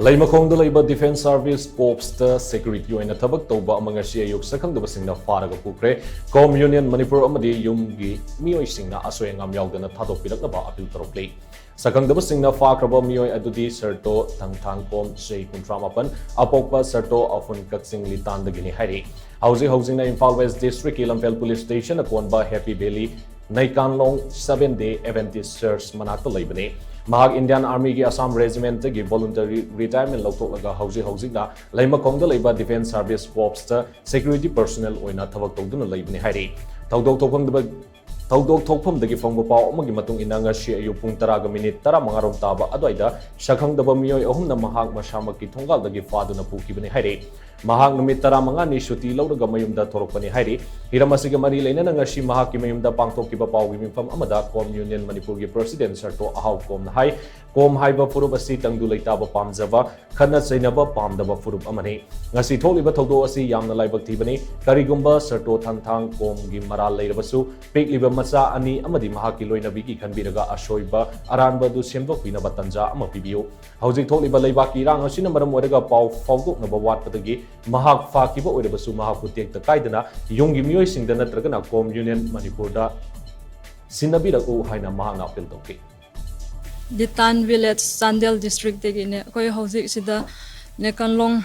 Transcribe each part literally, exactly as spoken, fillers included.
ꯂꯩꯃꯈꯣꯡꯗ ꯂꯩꯕ Defence Service Corpsꯇ security ꯑꯣꯏꯅ ꯊꯕꯛ ꯇꯧꯕ ꯑꯃ ꯉꯁꯤ ꯑꯌꯨꯛ ꯁꯛꯈꯪꯗꯕꯁꯤꯡꯅ ꯐꯥꯔꯒ ꯄꯨꯈ꯭ꯔꯦ꯫ COM Union ꯃꯅꯤꯄꯨꯔ ꯑꯃꯗꯤ ꯌꯨꯝꯒꯤ ꯃꯤꯑꯣꯏꯁꯤꯡꯅ ꯑꯁꯣꯏ ꯑꯉꯥꯝ ꯌꯥꯎꯗꯅ ꯊꯥꯗꯣꯛꯄꯤꯔꯛꯅꯕ appeal ꯇꯧꯔꯛꯂꯤ꯫ ꯁꯛꯈꯪꯗꯕꯁꯤꯡꯅ ꯐꯥꯈ꯭ꯔꯕ ꯃꯤꯑꯣꯏ ꯑꯗꯨꯗꯤ ꯁꯔꯇꯣ ꯊꯪꯊꯥꯡꯀꯣꯝ, ꯆꯍꯤ ꯀꯨꯟꯊ꯭ꯔꯥ ꯃꯥꯄꯟ, ꯑꯄꯣꯛꯄ ꯁꯔꯇꯣ ꯑꯐꯨꯟ ꯀꯛꯆꯤꯡ ꯂꯤꯇꯥꯟꯗꯒꯤꯅꯤ ꯍꯥꯏꯔꯤ꯫ ꯍꯧꯖꯤꯛ ꯍꯧꯖꯤꯛꯅ Imphal West Districtꯀꯤ ꯂꯝꯐꯦꯜ Police Station ꯑꯀꯣꯟꯕ Happy Valley ꯅꯩꯀꯥꯟꯂꯣꯡ Seventh Day Adventist Church ꯃꯅꯥꯛꯇ ꯂꯩꯕꯅꯤ꯫ ꯃꯍꯥꯛ Indian Armyꯒꯤ Assam Regimentꯇꯒꯤ voluntary retirement ꯂꯧꯊꯣꯛꯂꯒ ꯍꯧꯖꯤꯛ ꯍꯧꯖꯤꯛꯅ ꯂꯩꯃꯈꯣꯡꯗ ꯂꯩꯕ Defence Service Corpsꯇ security personnel ꯑꯣꯏꯅ ꯊꯕꯛ ꯇꯧꯗꯨꯅ ꯂꯩꯕꯅꯤ ꯍꯥꯏꯔꯤ꯫ ꯊꯧꯗꯣꯛ ꯊꯣꯛꯐꯝꯗ ꯊꯧꯗꯣꯛ ꯊꯣꯛꯐꯝꯗꯒꯤ ꯐꯪꯕ ꯄꯥꯎ ꯑꯃꯒꯤ ꯃꯇꯨꯡ ꯏꯟꯅ, ꯉꯁꯤ ꯑꯌꯨꯛ ꯄꯨꯡ ꯇꯔꯥꯒ ꯃꯤꯅꯤꯠ ꯇꯔꯥꯃꯉꯥ ꯔꯣꯝ ꯇꯥꯕ ꯑꯗꯨꯋꯥꯏꯗ ꯁꯛꯈꯪꯗꯕ ꯃꯤꯑꯣꯏ ꯑꯍꯨꯝꯅ ꯃꯍꯥꯛ ꯃꯁꯥꯃꯛꯀꯤ ꯊꯣꯡꯒꯥꯜꯗꯒꯤ ꯐꯥꯗꯨꯅ ꯄꯨꯈꯤꯕꯅꯤ ꯍꯥꯏꯔꯤ꯫ ꯃꯍꯥꯛ ꯅꯨꯃꯤꯠ ꯇꯔꯥꯃꯉꯥꯅꯤ ꯁꯨꯇꯤ ꯂꯧꯔꯒ ꯃꯌꯨꯝꯗ ꯊꯣꯔꯛꯄꯅꯤ ꯍꯥꯏꯔꯤ꯫ ꯍꯤꯔꯝ ꯑꯁꯤꯒ ꯃꯔꯤ ꯂꯩꯅꯅ ꯉꯁꯤ ꯃꯍꯥꯛꯀꯤ ꯃꯌꯨꯝꯗ ꯄꯥꯡꯊꯣꯛꯈꯤꯕ ꯄꯥꯎꯒꯤ ꯃꯤꯐꯝ ꯑꯃꯗ COM Union ꯃꯅꯤꯄꯨꯔꯒꯤ President ꯁꯔꯇꯣ ꯑꯍꯥꯎ ꯀꯣꯝꯅ ꯍꯥꯏ, ꯀꯣꯝ ꯍꯥꯏꯕ ꯐꯨꯔꯨꯞ ꯑꯁꯤ ꯇꯪꯗꯨ ꯂꯩꯇꯥꯕ ꯄꯥꯝꯖꯕ, ꯈꯠꯅ ꯆꯩꯅꯕ ꯄꯥꯝꯗꯕ ꯐꯨꯔꯨꯞ ꯑꯃꯅꯤ꯫ ꯉꯁꯤ ꯊꯣꯛꯂꯤꯕ ꯊꯧꯗꯣꯛ ꯑꯁꯤ ꯌꯥꯝꯅ ꯂꯥꯏꯕꯛ ꯊꯤꯕꯅꯤ꯫ ꯀꯔꯤꯒꯨꯝꯕ ꯁꯔꯇꯣ ꯊꯪꯊꯥꯡ ꯀꯣꯝꯒꯤ ꯃꯔꯥꯜ ꯂꯩꯔꯕꯁꯨ, ꯄꯤꯛꯂꯤꯕ ꯃꯆꯥ ꯑꯅꯤ ꯑꯃꯗꯤ ꯃꯍꯥꯛꯀꯤ ꯂꯣꯏꯅꯕꯤꯒꯤ ꯈꯟꯕꯤꯔꯒ ꯑꯁꯣꯏꯕ ꯑꯔꯥꯟꯕ ꯑꯗꯨ ꯁꯦꯝꯗꯣꯛꯄꯤꯅꯕ ꯇꯥꯟꯖꯥ ꯑꯃ ꯄꯤꯕꯤꯌꯨ꯫ ꯍꯧꯖꯤꯛ ꯊꯣꯛꯂꯤꯕ ꯂꯩꯕꯥꯛꯀꯤ ꯏꯔꯥꯡ ꯑꯁꯤꯅ ꯃꯔꯝ ꯑꯣꯏꯔꯒ ꯄꯥꯎ ꯐꯥꯎꯗꯣꯛꯅꯕ ꯋꯥꯠꯄꯗꯒꯤ ꯃꯍꯥꯛ ꯐꯥꯈꯤꯕ ꯑꯣꯏꯔꯕꯁꯨ, ꯃꯍꯥꯛꯄꯨ ꯇꯦꯛꯇ ꯀꯥꯏꯗꯅ ꯌꯨꯝꯒꯤ ꯃꯤꯑꯣꯏꯁꯤꯡꯗ ꯅꯠꯇ꯭ꯔꯒꯅ COM Union ꯃꯅꯤꯄꯨꯔꯗ ꯁꯤꯟꯅꯕꯤꯔꯛꯎ ꯍꯥꯏꯅ ꯃꯍꯥꯛꯅ appeal ꯇꯧꯈꯤ꯫ ꯂꯤꯇꯥꯟ village, ꯆꯥꯟꯗꯦꯜ districtꯇꯒꯤꯅꯦ꯫ ꯑꯩꯈꯣꯏ ꯍꯧꯖꯤꯛ ꯁꯤꯗ ꯅꯦꯀꯟꯂꯣꯡ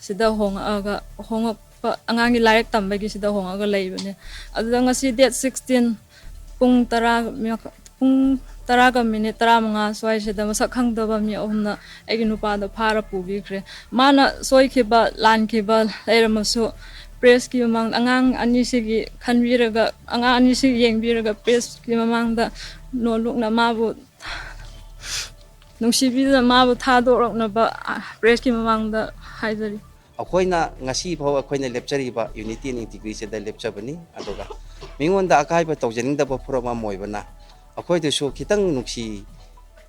ꯁꯤꯗ ꯍꯣꯡꯉꯛꯑꯒ, ꯍꯣꯡꯉꯛꯄ, ꯑꯉꯥꯡꯒꯤ ꯂꯥꯏꯔꯤꯛ ꯇꯝꯕꯒꯤ ꯁꯤꯗ ꯍꯣꯡꯉꯛꯑꯒ ꯂꯩꯕꯅꯦ꯫ ꯑꯗꯨꯗ ꯉꯁꯤ date sixteen ꯄꯨꯡ ꯇꯔꯥ, ꯄꯨꯡ ꯇꯔꯥꯒ ꯃꯤꯅꯤꯠ ꯇꯔꯥꯃꯉꯥ ꯁ꯭ꯋꯥꯏꯁꯤꯗ ꯃꯁꯛ ꯈꯪꯗꯕ ꯃꯤ ꯑꯍꯨꯝꯅ ꯑꯩꯒꯤ ꯅꯨꯄꯥꯗꯣ ꯐꯥꯔ ꯄꯨꯕꯤꯈ꯭ꯔꯦ꯫ ꯃꯥꯅ ꯁꯣꯏꯈꯤꯕ, ꯂꯥꯟꯈꯤꯕ ꯂꯩꯔꯝꯃꯁꯨ, pressꯀꯤ ꯃꯃꯥꯡꯗ ꯑꯉꯥꯡ ꯑꯅꯤꯁꯤꯒꯤ ꯈꯟꯕꯤꯔꯒ, ꯑꯉꯥꯡ ꯑꯅꯤꯁꯤ ꯌꯦꯡꯕꯤꯔꯒ, pressꯀꯤ ꯃꯃꯥꯡꯗ ꯅꯣꯜꯂꯨꯛꯅ ꯃꯥꯕꯨ ꯅꯨꯡꯁꯤꯕꯤꯗꯨꯅ ꯃꯥꯕꯨ ꯊꯥꯗꯣꯛꯂꯛꯅꯕ pressꯀꯤ ꯃꯃꯥꯡꯗ ꯍꯥꯏꯖꯔꯤ꯫ ꯑꯩꯈꯣꯏꯅ ꯉꯁꯤ ꯐꯥꯎ ꯑꯩꯈꯣꯏꯅ ꯂꯦꯞꯆꯔꯤꯕ unity and integrityꯗ ꯂꯦꯞꯆꯕꯅꯤ꯫ ꯑꯗꯨꯒ ꯃꯤꯉꯣꯟꯗ ꯑꯀꯥꯏꯕ ꯇꯧꯖꯅꯤꯡꯗꯕ ꯐꯨꯔꯨꯞ ꯑꯃ ꯑꯣꯏꯕꯅ, ꯑꯩꯈꯣꯏꯗꯁꯨ ꯈꯤꯇꯪ ꯅꯨꯡꯁꯤ,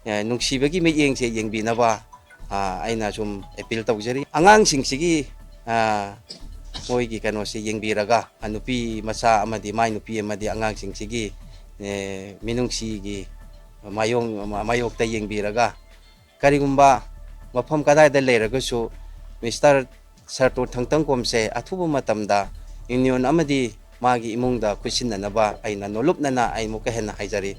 ꯑꯦ, ꯅꯨꯡꯁꯤꯕꯒꯤ ꯃꯤꯠꯌꯦꯡꯁꯦ ꯌꯦꯡꯕꯤꯅꯕ, ꯑ, ꯑꯩꯅ ꯁꯨꯝ appeal ꯇꯧꯖꯔꯤ꯫ ꯑꯉꯥꯡꯁꯤꯡꯁꯤꯒꯤ, ꯑ, ꯃꯣꯏꯒꯤ ꯀꯩꯅꯣꯁꯦ ꯌꯦꯡꯕꯤꯔꯒ, ꯑ, ꯅꯨꯄꯤ ꯃꯆꯥ ꯑꯃꯗꯤ ꯃꯥꯏ ꯅꯨꯄꯤ ꯑꯃꯗꯤ ꯑꯉꯥꯡꯁꯤꯡꯁꯤꯒꯤ, ꯑꯦ, ꯃꯤꯅꯨꯡꯁꯤꯒꯤ ꯃꯥꯌꯣꯡ-, ꯃꯥꯌꯣꯛꯇ ꯌꯦꯡꯕꯤꯔꯒ, ꯀꯔꯤꯒꯨꯝꯕ ꯃꯐꯝ ꯀꯗꯥꯏꯗ ꯂꯩꯔꯒꯁꯨ ꯃꯤꯁꯇꯔ ꯁꯔꯇꯣ ꯊꯪꯇꯪꯀꯣꯝꯁꯦ ꯑꯊꯨꯕ ꯃꯇꯝꯗ ꯌꯨꯅꯤꯌꯟ ꯑꯃꯗꯤ ꯃꯥꯒꯤ ꯏꯃꯨꯡꯗ ꯈꯨꯠꯁꯤꯟꯅꯅꯕ ꯑꯩꯅ ꯅꯣꯂꯨꯞꯅꯅ ꯑꯩ ꯑꯃꯨꯛꯀ ꯍꯦꯟꯅ ꯍꯥꯏꯖꯔꯤ꯫